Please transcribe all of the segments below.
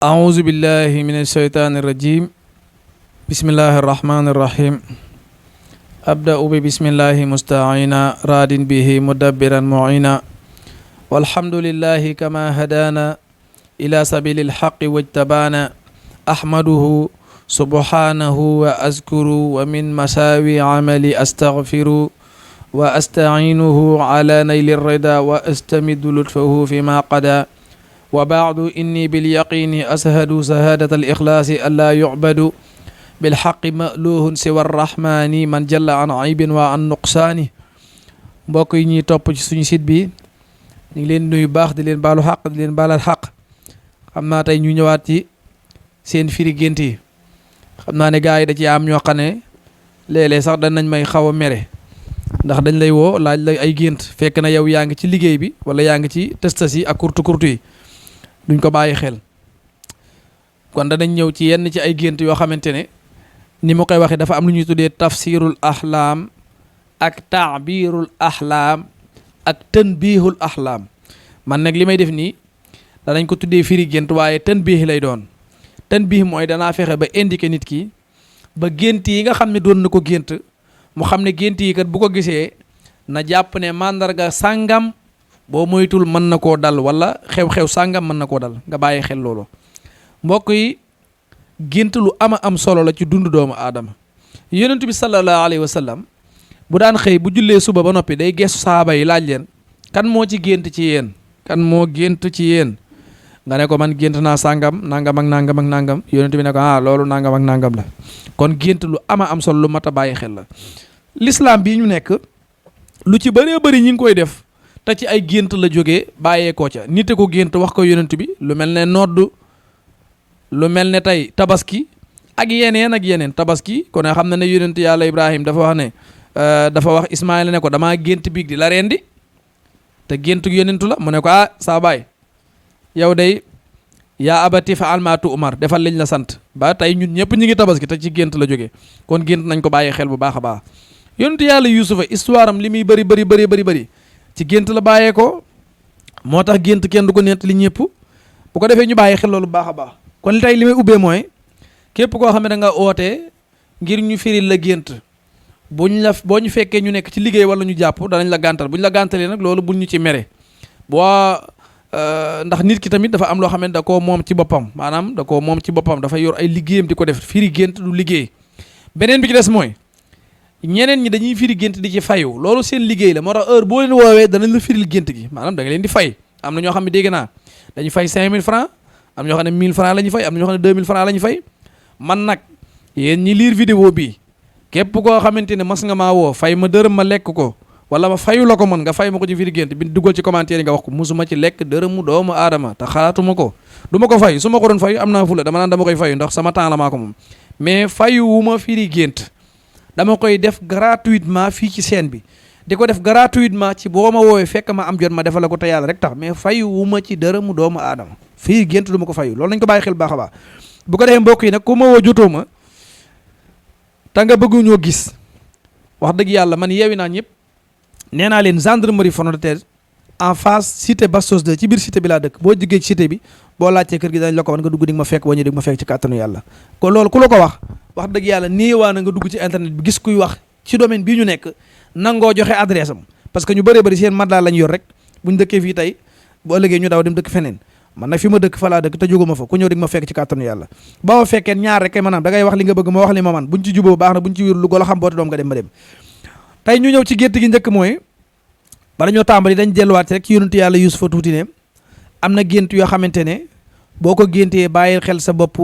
أعوذ بالله من الشيطان الرجيم بسم الله الرحمن الرحيم أبدأ ببسم الله مستعينا راد به مدبرا معينا والحمد لله كما هدانا إلى سبيل الحق واجتبانا أحمده سبحانه وأذكر ومن مساوي عملي أستغفر وأستعينه على نيل الرضا وأستمد لطفه فيما قضى وبعد إني باليقين أشهد شهادة الإخلاص ألا يعبد بالحق مألوه سوى الرحمن من جل عن عيب وعن نقصان mbokk yi ñuy topp ci suñu site bi ñu ngi leen nuyu baax di leen baalu xaq di leen baalal xaq xam naa tey ñu ñëwaat ci seen firi gént yi xam naa ne gars yi da ci am ñoo xam ne léeg-léeg sax danañ may xaw a mere ndax dañ lay woo laaj la ay gént fekk na yow yaa ngi ci liggéey bi wala yaa ngi ci tëstas yi ak kurtu yi duñ ko bàyyi xel kon danañ ñëw ci yenn ci ay gént yoo xamante ne ni ma koy waxee dafa am lu ñuy tuddee tafsirul ahlaam ak taabirul ahlaam ak tanbihul ahlaam man nag li may def nii danañ ko tuddee firi gént waaye tanbih lay doon tanbih mooy danaa fexe ba indiquer nit ki ba gént yi nga xam ne doon na ko gént mu xam ne gént yi kat bu ko gisee na jàpp ne màndarga sàngam boo moytul mën na koo dal wala xew-xew sàngam mën na koo dal nga bàyyi xel loolu mbokk yi gént lu am solo la ci dundu doomu aadama yonent bi sallallahu alayhi wa sallam bu daan xëy bu jullee suba ba noppi day gestu saaba yi laaj leen kan moo ci gént ci yéen kan moo gént ci yéen nga ne ko man gént naa sàngam nangam ak nangam ak nangam yonent bi ne ko loolu nangam ak nangam la kon gént lu am solo lu mat a bàyyi xel la l'islam bii ñu nekk lu ci bëree bëri ñi ngi koy def te ci ay gént la jógee bàyyeekoo ca nite ko gént wax ko yonent bi lu mel ne nodd lu mel ne tey tabaski ak yeneen tabaski kon xam na ne yonent yàlla Ibrahim dafa wax ne dafa wax Ismaayla ne ko damaa gént biig di la rendi te géntu yonentu la mu ne ko saa baay yow day yaa abati fa almaatu umar defal liñ la sant ba tey ñun ñëpp ñi ngi tabaski te ci gént la jógee kon gént nañ ko bàyyi xel bu baax a baax yonent yàlla Yuusufa histoire am li muy bëri ci gént la bàyyee ko moo tax gént kenn du ko nett li ñëpp bu ko defee ñu bàyyi xel loolu bu baax a baax kon tey li may ubbee mooy képp koo xam ne da nga ootee ngir ñu firil la gént boo ñu fekkee ñu nekk ci liggéey wala ñu jàpp danañ la gàntal bu ñu la gàntalee nag loolu buñ ñu ci mere boo ndax nit ki tamit dafa am loo xam ne da koo moom ci boppam maanaam da koo moom ci boppam dafa yor ay liggéeyam di ko def firi gént du liggéey beneen bi ci des mooy ñeneen ñi dañuy firi gént di ci fayu loolu seen liggéey la moo tax heure boo leen woowee danañ la firil gént gi maanaam da nga leen di fay am na ñoo xam ne dégg naa dañuy fay 5000 francs am na ñoo xam ne 1000 francs la ñuy fay am na ñoo xam ne 2000 francs la ñuy fay man nag yéen ñi liir vidéo bii képp koo xamante ne mas nga maa woo fay ma dërëm ma lekk ko wala ma fayu la ko man nga fay ma ko ci firi gént bi dugal ci commentaire yi nga wax ko musuma ci lekk dërëmu doomu aadama te xalaatuma ko du ma ko fay su ma ko doon fayu am naa fula dama naan dama koy fayu ndax sama temps la maa ko moom mais fayu wu ma firi gént dama koy def gratuitement fii ci chaîne bi di ko def gratuitement ci boo ma woowee fekk ma am jot ma defal la ko te yàlla rek tax mais fayu wu ma ci dërëmu doomu aadama fii gént du ma ko fayu loolu nañ ko bàyyi xel baax a baax bu ko defee mbokk yi nag ku ma woo jotoo ma te nga bëgg ñoo gis wax dëgg yàlla man yeewi naa ñëpp nee naa leen gendarmerie Fontaine en face cité Bastos 2 ci biir cité bi laa dëkk boo jógee ci cité bi boo laajtee kër gi dañ la ko wan nga dugg di nga ma fekk boo ñëwee di nga ma fekk ci kàttanu yàlla kon loolu ku la ko wax dëgg yàlla néewaa na nga dugg ci internet bi gis kuy wax ci domaine bii ñu nekk nangoo joxe adresse am parce que ñu bëree bëri seen madla lañ yor rek buñ dëkkee fii tey bu ëllëgee ñu daw dem dëkk feneen man nag fi ma dëkk fa laa dëkk te jóguma fa ku ñëw di nga ma fekk ci kàttanu yàlla ba ma fekkee ñaar rek kay maanaam da ngay wax li nga bëgg ma wax li ma man buñ ci juboo baax na buñ ci wér lu golo xam boote doom nga dem ma dem tey ñu ñëw ci gént gi njëkk mooy bala ñoo tàmbali dañ delluwaat rek ci yonentu yàlla Yuusufa tuuti ne am na gént yoo xamante ne boo ko géntee bàyyi xel sa bopp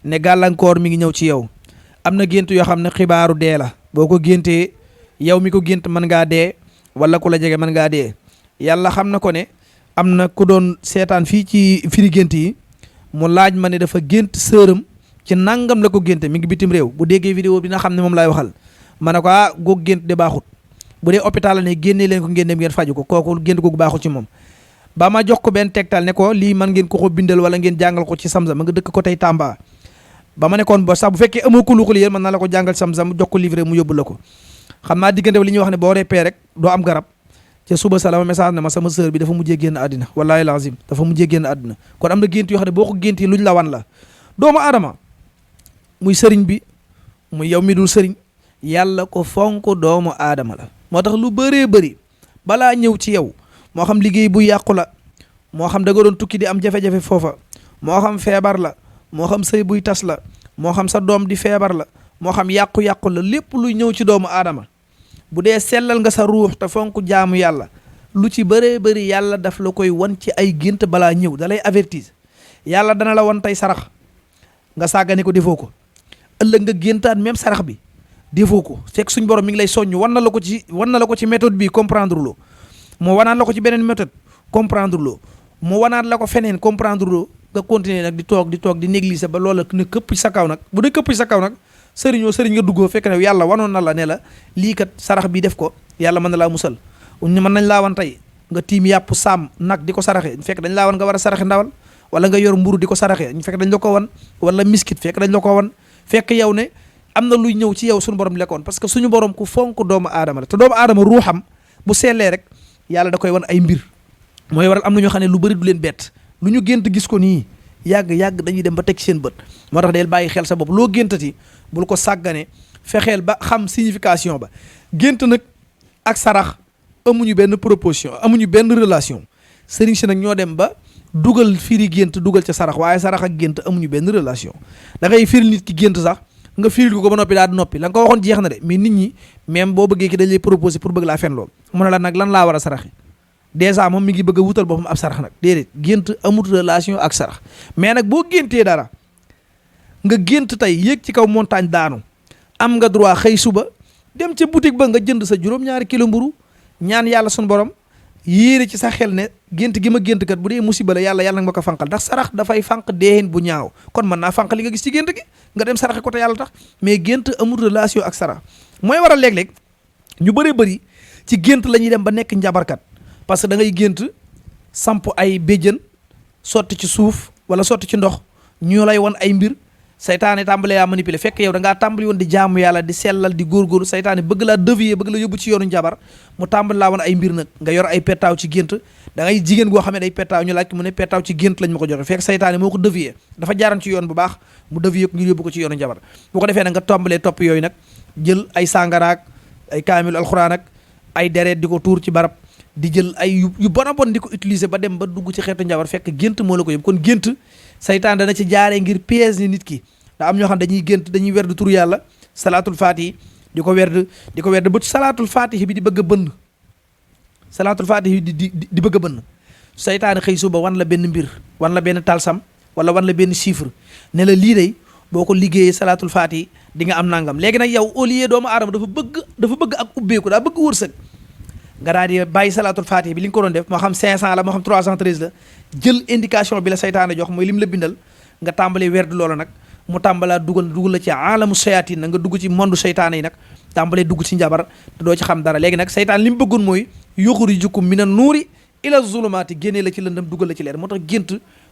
ne gàllankoor mi ngi ñëw ci yow am na gént yoo xam ne xibaaru dee la boo ko géntee yow mi ko gént mën ngaa dee wala ku la jege mën ngaa dee yàlla xam na ko ne am na ku doon seetaan fii ci firi gént yi mu laaj ma ne dafa gént sëram ci nangam la ko génte mi ngi bitim réew bu déggee vidéo bi na xam ne moom laay waxal ma ne ko goog gént de baaxut bu dee hôpital la ne génnee leen ko ngeen dem ngeen faju ko kooku gént googu baaxul ci moom ba ma jox ko benn tegtal ne ko lii man ngeen ko bindal wala ngeen jàngal ko ci Samsam ma nga dëkk ko tey Tamba ba ma nekkoon ba sax bu fekkee amoo ko lu ko yéen mën naa la ko jàngal Samsam jox ko livré mu yóbbu la ko xam naa diggante li ñuy wax ne boo reppee rek doo am garab ca suba sa la ma message ne ma sama sœur bi dafa mujjee génn àddina wallaahi lazim dafa mujjee génn àddina. kon am na gént yoo xam ne boo ko géntee luñ la wan la doomu aadama muy sëriñ bi muy yow mi dul sëriñ yàlla ko fonk doomu aadama la. moo tax lu bëree bëri balaa ñëw ci yow moo xam liggéey bu yàqu la moo xam da nga doon tukki di am jafe-jafe foofa moo xam feebar la moo xam sëy buy tas la moo xam sa doom di feebar la moo xam yàqu-yàqu la lépp luy ñëw ci doomu aadama bu dee sellal nga sa ruux te fonk jaamu yàlla lu ci bëree bëri yàlla daf la koy wan ci ay gént balaa ñëw da lay avertise. yàlla dana la wan tey sarax nga sàggane ko defoo ko ëllëg nga géntaat même sarax bi defoo ko fekk suñ borom mi ngi lay soññ wan na la ko ci méthode bi comprendre loo mu wanaat la ko ci beneen méthode comprendre loo mu wanaat la ko feneen comprendre loo nga continuer nag di toog di négliger ba loola ne këpp ci sa kaw nag bu dee këpp ci sa kaw nag sëriñ nga duggoo fekk ne yàlla wanoon na la ne la lii kat sarax bi def ko yàlla mën na laa musal. mën nañ laa wan tey nga tiim yàpp saam nag di ko saraxe fekk dañ laa wan nga war a saraxe ndawal wala nga yor mburu di ko saraxe fekk dañ la ko wan wala miskit fekk dañ la ko wan fekk yow ne am na luy ñëw ci yow suñu borom lekkoon parce que suñu borom ku fonk doomu aadama la te doomu aadama ruuxam bu sellee rek yàlla da koy wan ay mbir mooy waral am na ñoo xam ne lu bëri du leen bett lu ñu gént gis ko nii yàgg dañuy dem ba teg seen bët moo tax del bàyyi xel sa bopp loo géntati bul ko sàggane fexeel ba xam signification ba. gént nag ak sarax amuñu benn proposition amuñu benn relation sëriñ si nag ñoo dem ba dugal firi gént dugal ca sarax waaye sarax ak gént amuñu benn relation da ngay firil nit ki gént sax nga firil ko ba noppi daal di noppi la nga ko waxoon jeex na de mais nit ñi même boo bëggee ki dañ lay proposer pour bëgg laa fen lool mu ne la nag lan laa war a saraxi dèjà moom mi ngi bëgg a wutal boppam ab sarax nag déedéet gént amut relation ak sarax mais nag boo géntee dara nga gént tey yéeg ci kaw montagne daanu am nga droit xëy suba dem ca boutique ba nga jënd sa juróom-ñaari kilo mburu ñaan yàlla sun borom yéere ci sa xel ne gént gi ma gént kat bu dee musiba la yàlla nag ma ko fanqal ndax sarax dafay fanq deexin bu ñaaw kon mën naa fanq li nga gis ci gént gi nga dem saraxe ko te yàlla tax mais gént amul relation ak sarax mooy waral léeg-léeg ñu bëri ci gént la ñuy dem ba nekk njabarkat parce que da ngay gént samp ay béjjën sotti ci suuf wala sotti ci ndox ñu lay won ay mbir saytaane tàmbale yaa manipuler fekk yow da ngaa tàmbali woon di jaamu yàlla di sellal di góorgóorlu saytaane bëgg laa dévier bëgg la yóbbu ci yoonu njabar mu tàmbali laa woon ay mbir nag nga yor ay pettaaw ci gént da ngay jigéen goo xam ne day pettaaw ñu laaj ko mu ne pettaaw ci gént lañ ma ko joxe fekk saytaane moo ko dévier dafa jaaran ci yoon bu baax mu dévier ko ngir yóbbu ko ci yoonu njabar bu ko defee nag nga tàmbalee topp yooyu nag jël ay sàngaraak ay kaamil alxuraan ak ay deret di ko tuur ci barab di jël ay yu bon a bon di ko utiliser ba dem ba dugg ci xeetu njabar fekk gént moo la ko yóbbu kon gént saytaan dana ci jaaree ngir piège ni nit ki daa am ñoo xam dañuy gént dañuy werd turu yàlla salaatul faatihi di ko werd ba salaatul faatihi bi di bëgg a bënn salaatul faatihi di bëgg a bënn saytaane xëy suba wan la benn mbir wan la benn talsam wala wan la benn chiffre ne la lii day boo ko liggéeyee salaatul faatihi di nga am nangam léegi nag yow au lieu doomu aadama dafa bëgg ak ubbeeku daa bëgg wërsëg nga daal di bàyyi salaatul faatihi bi li nga ko doon def moo xam 500 la moo xam 313 la jël indication bi la saytaane jox mooy lim la bindal nga tàmbalee werd loola nag mu tàmbalaa dugal la ci alamu shayatin nag nga dugg ci monde seytaane yi nag tàmbalee dugg ci njabar te doo ci xam dara léegi nag seytaan li mu bëggoon mooy yuxrijukum mina nuuri ila zulumaati génnee la ci lëndëm dugal la ci leer moo tax gént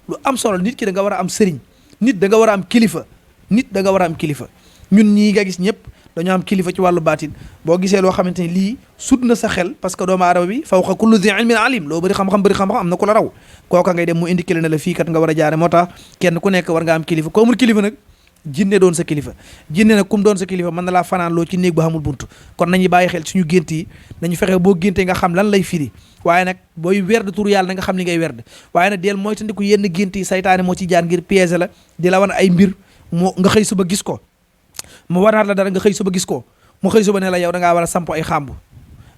lu am solo nit ki da nga war a am sëriñ nit da nga war a am kilifa ñun ñii nga gis ñëpp dañoo am kilifa ci wàllu baatin boo gisee loo xamante ni lii sut na sa xel parce que doomu aadama bi fawqa kulli zi ilmin alim loo bëri xam-xam am na ku la raw kooka ngay dem mu indiqué la ne la fii kat nga war a jaare moo tax kenn ku nekk war nga am kilifa ko amul kilifa nag jinne doon sa kilifa jinne nag kum doon sa kilifa mën na laa fanaan loo ci néeg ba xamul buntu kon nañuy bàyyi xel suñu gént yi nañu fexe boo géntee nga xam lan lay firi waaye nag booy werd tur yàlla na nga xam li ngay werd waaye nag deel mooy tandiku yenn gént yi saytaane moo ci jaar ngir piéger la di la wan ay mbir moo nga xëy suba gis ko mu wanaat la dara nga xëy suba gis ko mu xëy suba ne la yow da ngaa war a samp ay xàmb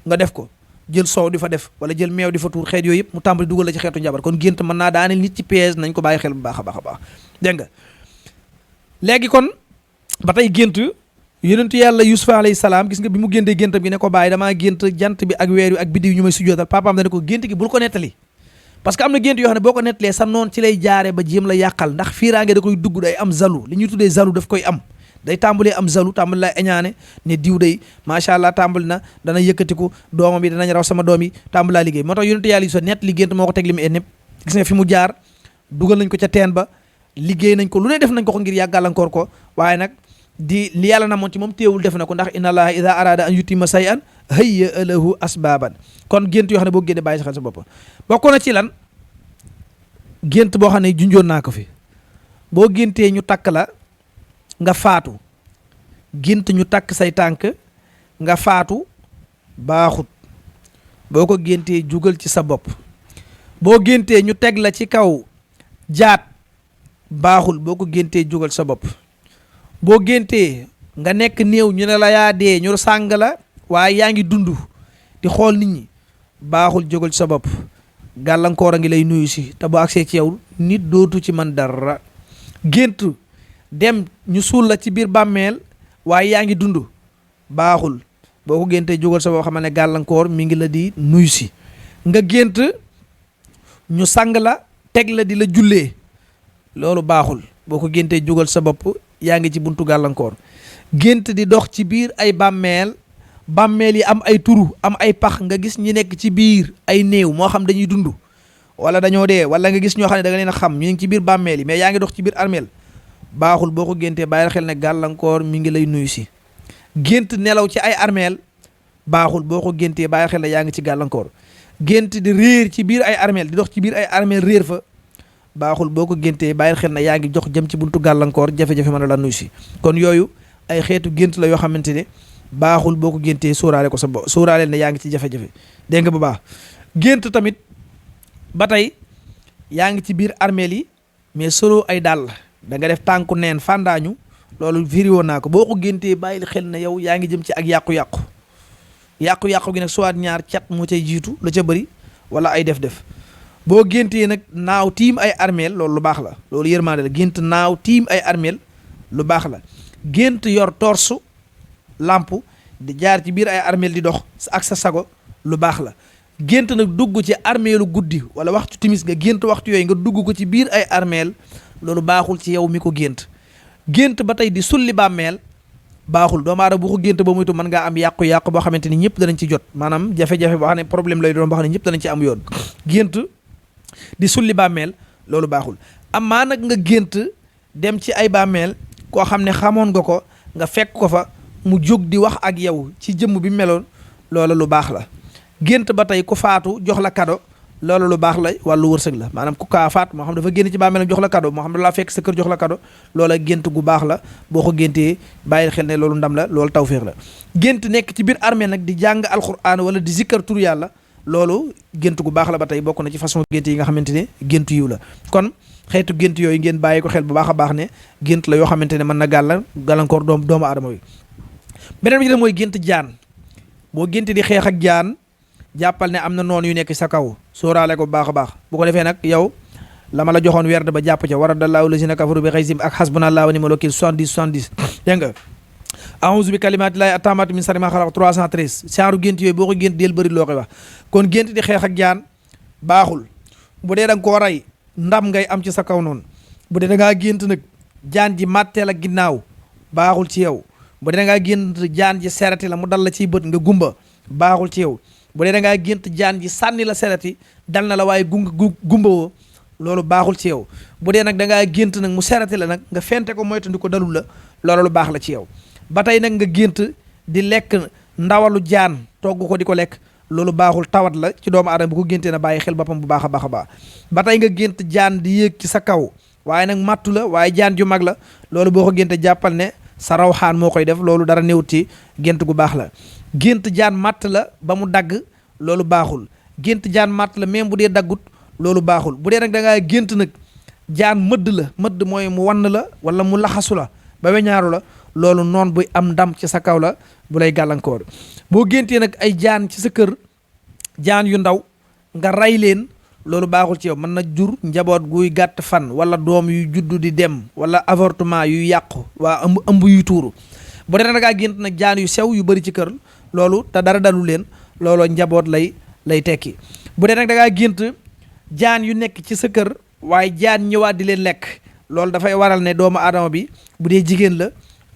nga def ko jël soow di fa def wala jël meew di fa tuur xeet yooyu yëpp mu tàmbali dugal la ci xeetu njabar kon gént mën naa daaneel nit ci piège nañ ko bàyyi xel bu baax a baax a baax dégg nga léegi kon ba tey gént yonentu yàlla Yusufa alayhi salaam gis nga bi mu géntee géntam gi ne ko bàyyi damaa gént jant bi ak weer wi ak biddiw ñu may sujjootal papaam dane ko gént gi bul ko nettali parce que am na gént yoo xam ne boo ko nettalee sa noon ci lay jaare ba jéem la yàqal ndax fiiraange da koy dugg day am zalu li ñuy tuddee zalu daf koy am day tàmbalee am zalu tàmbali la eñaane ne diw day macha allah tàmbali na dana yëkkatiku doomam yi danañ raw sama doom yi tàmbali laa liggéey moo tax yonentu yàlla Yusufa nett li gént moo ko teg li mu ennëpp gis nga fi mu jaar dugal nañ ko ca teen ba liggéey nañ ko lu ne def nañ ko ngir yàggalankoor ko waaye nag di li yàlla namoon ci moom téewul def na ko ndax inna allaha ida arada an yutimma shay'an hayya lahu asbaaban. kon gént yoo xam ne boo génnee bàyyi sa xel sa bopp. bokk na ci lan gént boo xam ne junjoon naa ko fi, boo géntee ñu takk la nga faatu, gént ñu takk say tànk nga faatu baaxut. boo ko géntee jugal ci sa bopp. boo géntee ñu teg la ci kaw jaat baaxul, boo ko géntee jugal sa bopp. boo géntee nga nekk néew ñu ne la yaa dee ñu sàng la waaye yaa ngi dund di xool nit ñi baaxul, jógal sa bopp. gàllankoor a ngi lay nuyu si te bu agsee ci yow nit dootu ci man dara. gént dem ñu suul la ci biir bàmmeel waaye yaa ngi dund baaxul, boo ko géntee jógal sa bopp xam ne gàllankoor mi ngi la di nuyu si. nga gént ñu sang la teg la di la jullee loolu baaxul, boo ko géntee jógal sa bopp yaa ngi ci buntu gàllankoor. gént di dox ci biir ay bàmmeel, bàmmeel yi am ay turu am ay pax, nga gis ñi nekk ci biir ay néew moo xam dañuy dund wala dañoo dee, wala nga gis ñoo xam ne da nga leen a xam ñu ngi ci biir bàmmeel yi mais yaa ngi dox ci biir armeel baaxul, boo ko géntee bàyyil xel ne gàllankoor mi ngi lay nuyu si. gént nelaw ci ay armeel baaxul, boo ko géntee bàyyil xel ne yaa ngi ci gàllankoor. gént di réer ci biir ay armeel, di dox ci biir ay armeel réer fa baaxul, boo ko géntee bàyyil xel ne yaa ngi jox jëm ci buntu gàllankoor, jafe-jafe mën a la nuyu si. kon yooyu ay xeetu gént la yoo xamante ne baaxul, boo ko géntee sóoraale ko sa bopp, sóoraaleel ne yaa ngi ci jafe-jafe. dégg nga bu baax. gént tamit ba tey yaa ngi ci biir armeel yi mais solo ay dàll da nga def tànku neen fàndaañu, loolu firi woon naa ko. boo ko géntee bàyyil xel ne yow yaa ngi jëm ci ak yàqu-yàqu. yàqu-yàqu gi nag soit ñaar cat moo cay jiitu la ca bëri wala ay def-def. boo géntee nag naaw tiim ay armeel loolu lu baax la, loolu yërmaande la. gént naaw tiim ay armeel lu baax la. gént yor torsu làmp di jaar ci biir ay armeel di dox ak sa sago lu baax la. gént nag dugg ci armeelu guddi wala waxtu timis nga gént waxtu yooyu nga dugg ko ci biir ay armeel loolu baaxul ci yow mi ko gént. gént ba tey di sulli bàmmeel baaxul, doomu aadama bu ko gént ba muytu mën ngaa am yàqu-yàqu boo xamante ni ñëpp danañ ci jot, maanaam jafe-jafe boo xam ne problème lay doon boo xam ne ñëpp danañ ci am yoon. gént di sulli bàmmeel loolu baaxul. amaa nag nga gént dem ci ay bàmmeel koo xam ne xamoon nga ko nga fekk ko fa mu jóg di wax ak yow ci jëmm bi meloon loolu lu baax la. gént ba tey ku faatu jox la kado loolu lu baax la, wàllu wërsëg la. maanaam ku kaa faat moo xam dafa génn ci bàmmeelam jox la kado, moo xam da laa fekk sa kër jox la kado, loola gént gu baax la. boo ko géntee bàyyil xel ne loolu ndam la, loolu tawféex la. gént nekk ci biir armée nag di jàng alxuraan wala di zikkar tur yàlla loolu gént gu baax la ba tey, bokk na ci façon gént yi nga xamante ne gént yiw la. kon xeetu gént yooyu ngeen bàyyi ko xel bu baax a baax ne gént la yoo xamante ne mën na gàllankoor doomu aadama bi. beneen bi ci def mooy gént jaan. boo gént di xeex ak jaan jàppal ne am na noonu yu nekk sa kaw, sóoraale ko bu baax a baax. bu ko defee nag yow la ma la joxoon werd ba jàpp ca waradallahu lazina kafaru bi xaysim ak xasbunallahu wa ni'mal wakiil 70 70 dégg nga. a'uuzu bi kalimaatillaahi attaammaati min sharri maa xalaq 313 saaru gént yooyu boo ko gént del bëri loo koy wax. kon gént di xeex ak jaan baaxul. bu dee da nga koo rey ndam ngay am ci sa kaw noonu. bu dee da ngaa gént nag jaan ji màtteel ak ginnaaw baaxul ci yow. bu dee da ngaa gént jaan ji serati la mu dal la ciy bët nga gumba baaxul ci yow. bu dee da ngaa gént jaan ji sànni la serati dal na la waaye gumba woo loolu baaxul ci yow. bu dee nag da ngaa gént nag mu serati la nag nga fente ko moytandi ko dalul la loolu lu baax la ci yow. ba tey nag nga gént di lekk ndawalu jaan togg ko di ko lekk loolu baaxul, tawat la ci doomu aadama bu ko géntee na bàyyi xel boppam bu baax a baax a baax. ba tey nga gént jaan di yéeg ci sa kaw waaye nag màttu la waaye jaan ju mag la loolu boo ko génte jàppal ne sa rawxaan moo koy def, loolu dara néewut ci gént gu baax la. gént jaan màtt la ba mu dagg loolu baaxul. gént jaan màtt la même bu dee daggut loolu baaxul. bu dee nag da ngaa gént nag jaan mëdd la, mëdd mooy mu wann la wala mu laxasu la ba weñaaru la loolu noon buy am ndam ci sa kaw la bu lay gàllankoor. boo géntee nag ay jaan ci sa kër jaan yu ndaw nga rey leen loolu baaxul ci yow, mën na jur njaboot guy gàtt fan wala doom yu juddu di dem wala avortement yu yàqu waa ëmb yu tuuru. bu dee da ngaa gént nag jaan yu sew yu bëri ci kër loolu te dara dalu leen looloo njaboot lay tekki. bu dee nag da ngaa gént jaan yu nekk ci sa kër waaye jaan ñëwaat di leen lekk loolu dafay waral ne doomu aadama bi bu dee jigéen la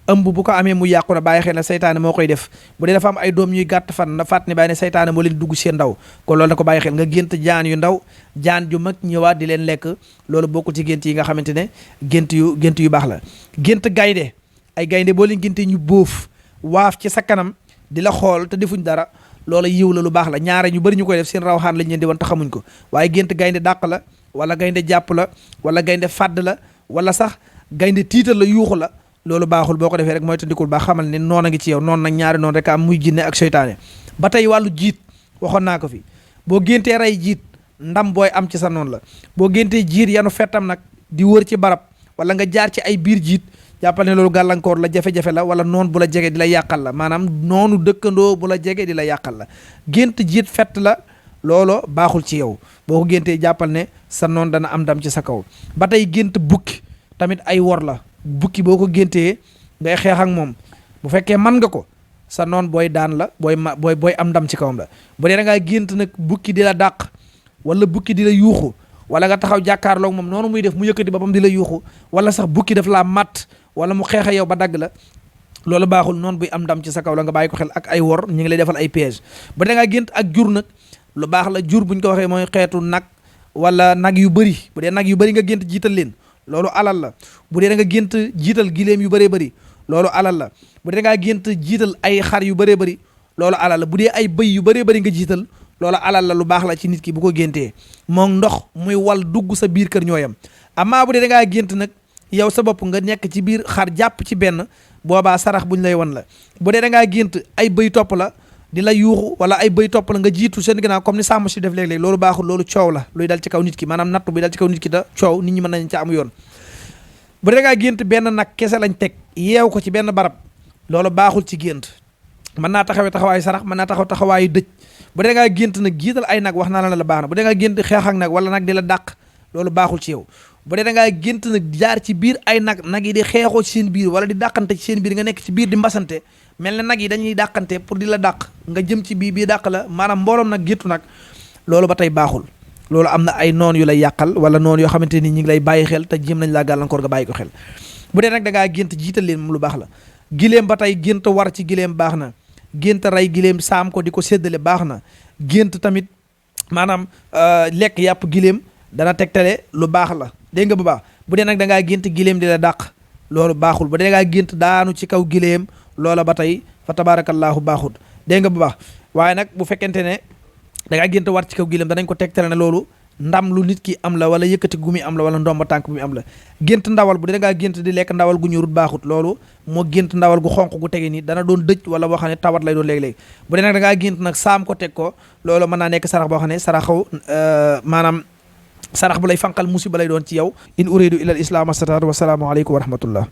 ëmb bu ko amee mu yàqu na bàyyi xel ne saytaane moo koy def. bu dee dafa am ay doom ñuy gàtt fan na fàtt ne bàyyi ne saytaane moo leen dugg seen ndaw kon loolu na ko bàyyi xel. nga gént jaan yu ndaw jaan ju mag ñëwaat di leen lekk loolu bokkul ci gént yi nga xamante ne gént yu baax la. gént gaynde ay gaynde boo leen géntee ñu bóof waaf ci sa kanam di la xool te defuñ dara loola yiw la lu baax la. ñaare ñu bëri ñu koy def seen rawxaan lañ leen di wan te xamuñ ko, waaye gént gaynde dàq la wala gaynde jàpp la wala gaynde fàdd la wala sax gaynde tiital la yuuxu la, loolu baaxul. boo ko defee rek mooy tandikul baax, xamal ne noon a ngi ci yow. noonu nag ñaari noonu rek am, muy jinne ak seytaane. ba tey wàllu jiit waxoon naa ko fi, boo géntee rey jiit ndam booy am ci sa noonu la. boo géntee jiit yanu fettam nag di wër ci barab wala nga jaar ci ay biir jiit, jàppal ne loolu gàllankoor la, jafe-jafe la, wala noon bu la jege di la yàqal la, maanaam noonu dëkkandoo bu la jege di la yàqal la. gént jiit fett la, loolo baaxul ci yow. boo ko géntee jàppal ne sa noon dana am ndam ci sa kaw. ba tey gént bukki tamit ay wor la. bukki boo ko géntee ngay xeex ak moom, bu fekkee man nga ko, sa noon booy daan la, booy am ndam ci kawam la. bu dee da ngaa gént nag bukki di la dàq wala bukki di la yuuxu, wala nga taxaw jàkkaarloog moom noonu muy def mu yëkkati boppam di la yuuxu, wala sax bukki daf laa matt wala mu xeex yow ba dagg la, loolu baaxul. noonu buy am ndam ci sa kaw la, nga bàyyi ko xel. ak ay wor ñu ngi lay defal ay piège. bu dee da ngaa gént ak jur nag, lu baax la. jur buñ ko waxee mooy xeetu nag wala nag yu bëri. bu dee nag yu bëri nga gént jiital leen, loolu alal la. bu dee da nga gént jiital giléem yu bëree bëri, loolu alal la. bu dee da ngaa gént jiital ay xar yu bëree bëri, loolu alal la. bu dee ay bëy yu bëree bëri nga jiital, loolu alal la, lu baax la ci nit ki bu ko géntee. moom ndox muy wal dugg sa biir kër ñooyam. amaa bu dee da ngaa gént nag yow sa bopp nga nekk ci biir xar jàpp ci benn, boobaa sarax buñ lay wan la. bu dee da ngaa gént ay bëy topp la di la yuuxu, wala ay bëy topp la nga jiitu seen ginnaaw comme ni sàmm si def léeg-léeg, loolu baaxul. loolu coow la luy dal ci kaw nit ki, maanaam nattu bi dal ci kaw nit ki da coow nit ñi mën nañ ca am yoon. bu dee da ngaa gént benn nag kese lañ teg yeew ko ci benn barab, loolu baaxul ci gént. mën naa taxawee taxawaayu sarax, mën naa taxaw taxawaayu dëj. bu dee da ngaa gént nag jiital ay nag, wax naa la baax na. bu dee da ngaa gént xeex ak nag wala nag di la dàq, loolu baaxul ci yow. bu dee da ngaa gént nag jaar ci biir ay nag yi di xeexoo ci seen biir wala di dàqante ci seen biir, nga nekk ci biir di mbasante, mel ne nag yi dañuy dàqante pour di la dàq, nga jëm ci bii dàq la, maanaam mbooloom nag géttu nag, loolu ba tey baaxul. loolu am na ay noon yu lay yàqal wala noon yoo xamante ni ñi ngi lay bàyyi xel te jëm nañ laa gàllankoor, nga bàyyi ko xel. bu dee nag da ngaa gént jiital leen, moom lu baax la. giléem ba tey gént war ci giléem baax na. gént rey giléem saam ko di ko séddale baax na. gént tamit maanaam lekk yàpp giléem dana tegtale lu baax la, dégg nga bu baax. bu dee nag da ngaa gént giléem di la dàq, loolu baaxul. bu dee da ngaa gént daanu ci kaw giléem, loola ba tey fa tabaarakallaahu baaxut, dégg nga bu baax. waaye nag bu fekkente ne da ngaa gént war ci kaw giléem, danañ ko tegtale ne loolu ndam lu nit ki am la, wala yëkkati gu muy am la, wala ndomba tànk bu muy am la. gént ndawal, bu dee da ngaa gént di lekk ndawal gu ñurut baaxut. loolu moo gént ndawal gu xonq gu tege nii dana doon dëj wala boo xam ne tawat lay doon léeg-léeg. bu dee nag da ngaa gént nag saam ko teg ko, loolu mën naa nekk sarax boo xam ne saraxaw maanaam sarax bu lay fanqal musiba lay doon ci yow. in uridu ila al islam astataatu wa salaamu aleykum wa rahmatullah.